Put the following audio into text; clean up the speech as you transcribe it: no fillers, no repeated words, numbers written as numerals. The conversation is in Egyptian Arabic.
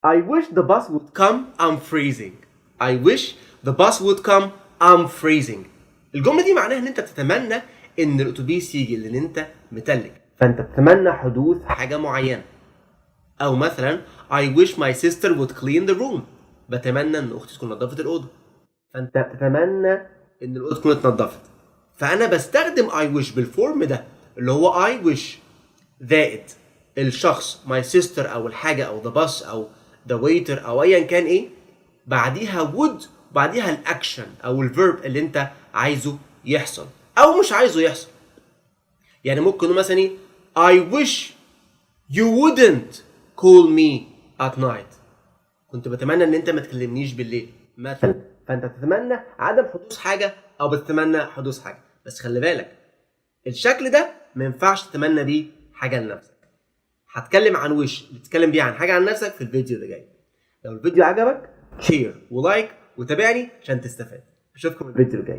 I wish the bus would come, I'm freezing. I wish the bus would come, I'm freezing. الجملة دي معناها ان انت بتتمنى ان الاتوبيس يجي لان انت متلج، فانت بتتمنى حدوث حاجة معينة. او مثلا I wish my sister would clean the room، بتمنى ان اختي تكون نظفت الاوضة، فانت بتتمنى ان الاوضة تكون اتنضفت. فانا بستخدم I wish بال form ده اللي هو I wish زائد الشخص my sister او الحاجة او the bus او the waiter او ايا كان ايه، بعديها would، بعديها الاكشن او ال verb اللي انت عايزه يحصل او مش عايزه يحصل. يعني ممكن نقول مثلا ايه؟ I wish you wouldn't call me at night، كنت بتمنى ان انت ما تكلمنيش بالليل مثلا. فانت بتتمنى عدم حدوث حاجة او بتتمنى حدوث حاجه. بس خلي بالك، الشكل ده ما ينفعش تتمنى بيه حاجة لنفسك. هتكلم عن wish بتتكلم بيه عن حاجة عن نفسك في الفيديو اللي جاي. لو الفيديو عجبك share و like وتابعني عشان تستفاد. اشوفكم الفيديو الجاي.